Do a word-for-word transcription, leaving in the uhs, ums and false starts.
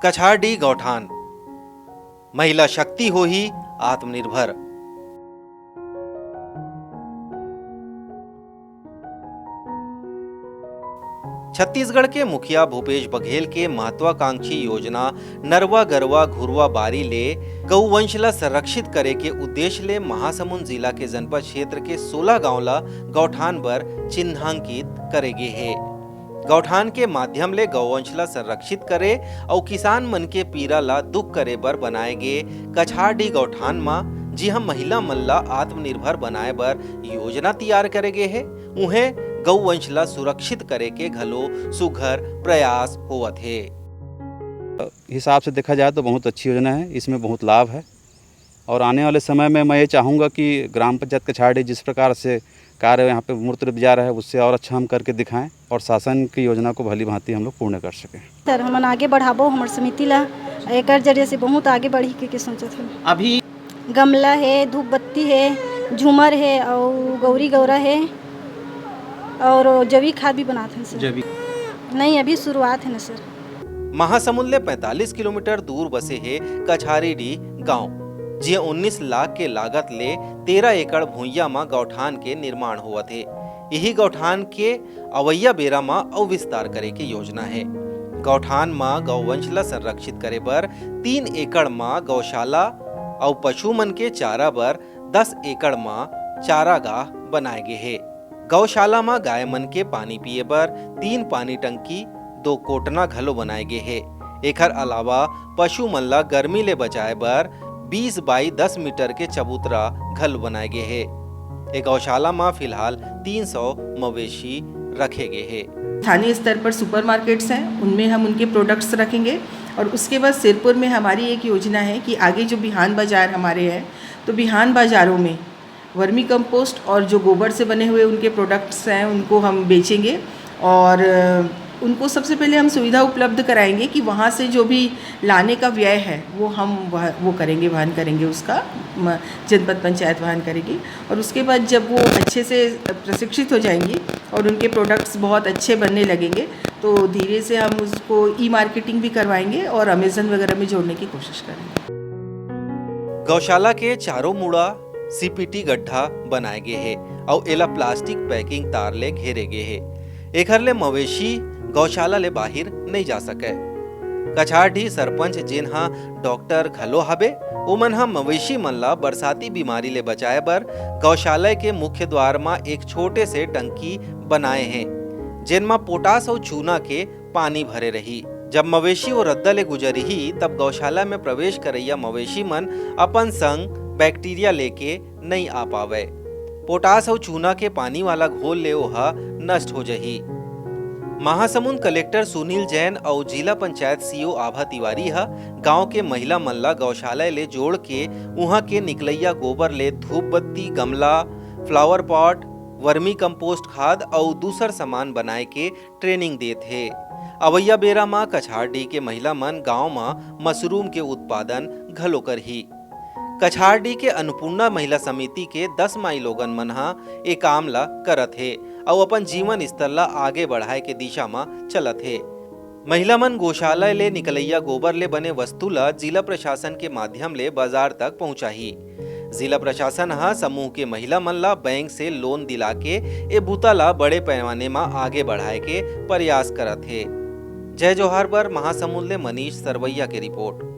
कछारडीह गौठान, महिला शक्ति होही आत्मनिर्भर। छत्तीसगढ़ के मुखिया भूपेश बघेल के महत्वाकांक्षी योजना नरवा गरवा घुरवा बारी ले गौवंश ला संरक्षित करे के उद्देश्य ले महासमुंद जिला के जनपद क्षेत्र के सोलह गांव ला गौठान बर चिन्हांकित करे गे हे। गौठान के माध्यम ले गौवंश ला संरक्षित करे अउ किसान मन के पीरा ला दुख करे बर बनाए गे कछारडीह गौठान म, जिहां महिला मन ला आत्मनिर्भर बनाए बर योजना तैयार करे गे हे, उहें गौवंश ला सुरक्षित करे के घलो सुघर प्रयास होवत हे। हिसाब से देखा जाए तो बहुत अच्छी योजना है, इसमें बहुत लाभ है। और आने वाले समय में मैं ये चाहूँगा कि ग्राम पंचायत कछारडीह जिस प्रकार से कार्य यहाँ पे मूर्त रूप जा रहा है, उससे और अच्छा हम करके दिखाएं और शासन की योजना को भली भांति हम लोग पूर्ण कर सकें। सर, हमन आगे बढ़ाबो हमर समिति ला, एकर जरिए से बहुत आगे बढ़ी के, के सोचत हन। अभी गमला हे, धूप बत्ती हे, झूमर हे, अउ गौरी गौरा हे, और जैविक खाद भी बनात हन सर। जैविक। नहीं, अभी शुरुआत है ना सर। महासमुंद ले पैंतालीस किलोमीटर दूर बसे हे कछारीडीह गांव, जिहां उन्नीस लाख के लागत ले तेरह एकड़ भुइयां म गौठान के निर्माण होवत हे। इही गौठान के अवइया बेरा म अउ विस्तार करे के योजना हे। गौठान म गौवंश ल संरक्षित करे बर तीन एकड़ म गौशाला अउ पशु मन के चारा बर दस एकड़ म चारागाह बनाए गे हे। गौशाला म गाय मन के पानी पीए बर तीन पानी टंकी, दो कोटना घलो बनाए गे हे। एखर अलावा पशु मन ल गर्मी ले बचाए बर बीस बाई दस मीटर के चबूतरा घलो बनाए गे हे। ए गौशाला म फिलहाल तीन सौ मवेशी रखे गे हे। स्थानीय स्तर पर सुपरमार्केट्स हैं, उनमें हम उनके प्रोडक्ट्स रखेंगे और उसके बाद सिरपुर में हमारी एक योजना है कि आगे जो बिहान बाजार हमारे हैं, तो बिहान बाजारों में वर्मी कंपोस्ट और जो गोबर से बने हुए उनके प्रोडक्ट्स हैं, उनको हम बेचेंगे और, अ, उनको सबसे पहले हम सुविधा उपलब्ध कराएंगे कि वहाँ से जो भी लाने का व्यय है, वो हम वह, वो करेंगे, वहन करेंगे उसका, म-, जनपद पंचायत वहन करेगी। और उसके बाद जब वो अच्छे से प्रशिक्षित हो जाएंगी और उनके प्रोडक्ट्स बहुत अच्छे बनने लगेंगे, तो धीरे से हम उसको ई मार्केटिंग भी करवाएंगे और अमेजन वगैरह में जोड़ने की कोशिश करेंगे। गौशाला के चारों मुड़ा सीपीटी गड्ढा बनाए गे हे अउ एला प्लास्टिक पैकिंग तार ले घेरे गे हे। एखर ले मवेशी गौशाला ले बाहिर नइ जा सकय। कछारडीह सरपंच, जेन ह डॉक्टर घलो हबे, ओमन ह मवेशी मन ला बरसाती बीमारी ले बचाए बर गौशाला के मुख्य द्वार म एक छोटे से टंकी बनाए हे, जेन म पोटास अउ चूना के पानी भरे रही। जब मवेशी ओ रद्दा ले गुजरही, तब गौशाला में प्रवेश करइया मवेशी मन अपन संग बैक्टीरिया लेके नइ आ पावय। पोटास अउ चूना के पानी वाला घोल ले ओहा नष्ट हो जही। महासमुंद कलेक्टर सुनील जैन अउ जिला पंचायत सीईओ आभा तिवारी ह गांव के महिला मन ला गौशाला ले जोड़ के उहां के निकलइया गोबर ले धूप बत्ती, गमला, फ्लावर पॉट, वर्मी कंपोस्ट खाद अउ दूसर सामान बनाए के ट्रेनिंग देत हे। अवइया बेरा म कछारडीह के महिला मन गांव म मशरूम के उत्पादन घलो करही। कछारडीह के अन्नपूर्णा महिला समिति के दस माईलोगन मन ह ए काम ल करत हे अउ अपन जीवन स्तर ल आगे बढ़ाए के दिशा म चलत हे। महिला मन गौशाला ले निकलइया गोबर ले बने वस्तु ल जिला प्रशासन के माध्यम ले बाजार तक पहुंचाही। जिला प्रशासन ह समूह के महिला मन ल बैंक से लोन दिला के ए बुता ल बड़े पैमाने म आगे बढ़ाए के प्रयास करत हे। जय जोहार बर महासमुंद ले मनीष सरवैया के रिपोर्ट।